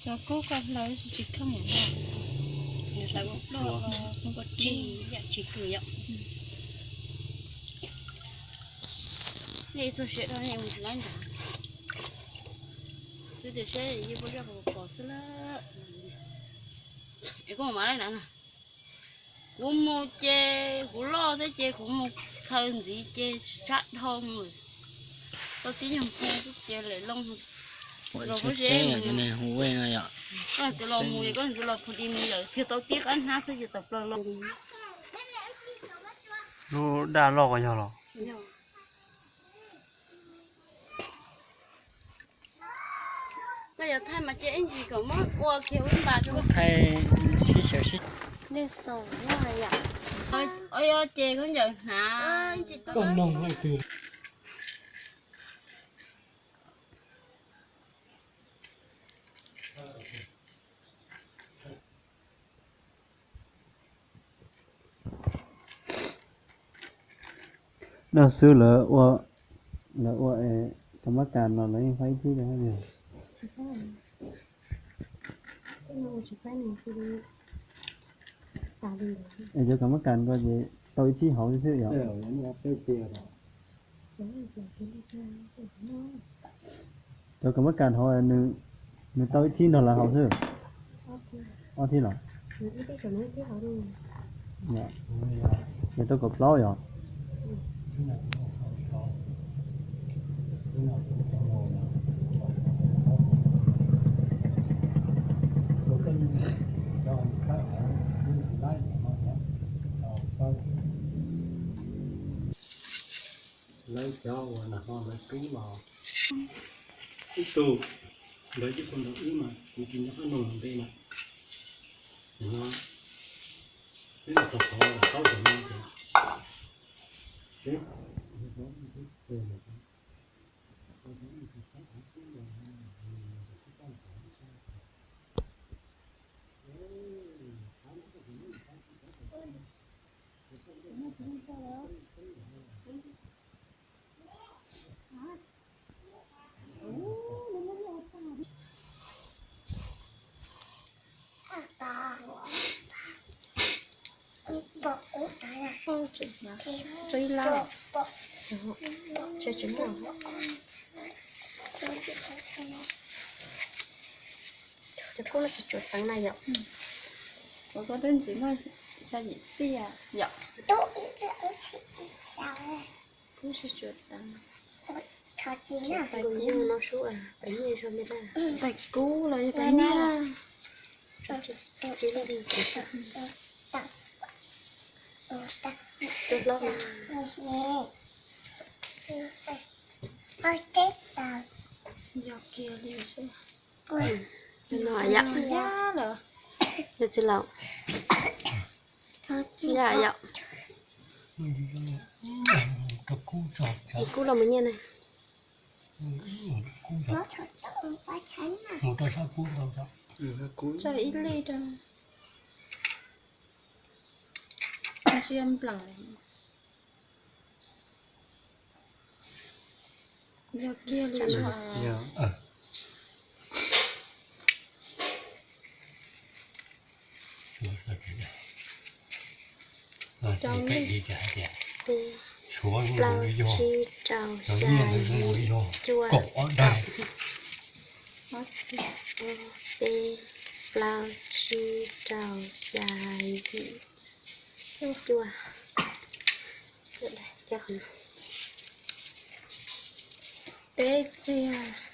Cov kub koj hlawv tsis khawb mus no, nws hlawv ua ploj los ua tsis yam tsis kws yom. Nej ib txog siav dhau nej mus tsis laib nrad. Twb tias seb yeej muaj zaj pom xwb lawm. Es koj mus mas laib nrad na. Kuv mus ces kuv loj thiab ces kuv mus txhaws ntxiv ces tshab dhau mus. Tau tib nyuag hu xwb ces lem loo. Los kuv tsev hu ua no yom. Koj txiv los mus, koj txiv los phu di mus lawm, tiag tau tib qab hnab xwb ces tawm plaws los. Lub daj loj ko yog los? Koj yuav thaij mas cia ib ntsis kom muab ua kiag ub npas rau. Thaij sib xyaw sib. Nej xaus yam. Ua yog ces khaub ncaws hnav. Koj noog hais tias Daj xwb lawv ua, lawv ua es cov mab kas no lawv yeej faib ib thib rau hab yog. Es cov kas mab kas ko ces tau ib thib hauv xwb yom. Cov kas mab kas hauv nws tau ib thib nrog lawv hauv xwb. Ob thib los? Yog tau kaum plaub yom. Lawv cov uas nag hmo lawv rub los ib tug, lawv ib tug ntawm ib mas kuv tsis nco qab nug npe na. Nim no peb mus txog qhov taub tim no ces peb Tso ib lab, tsis tsis muaj. Cov kub no tsis tsuas teev na yom. Ua koj twb ntxiv muaj xya yim txiaj yom. Kub tsis tsuas teev. Tais kub no sub, tais nyiaj zog me na. Tais kub los yog tais nyiaj. Tsis li li. Tus hlob no. Yog kiag li. No yom. Yog txiv laus. Yom yom. Kub los mus nyiaj na. Tso ib lij rau. Ntsia npleem. Yog kiag li. Rau li. Peb, plaub, tsib, rau, xya, yim, cuaj, peb, plaub, tsib, rau, xya, yim, cuaj. Peb txiag.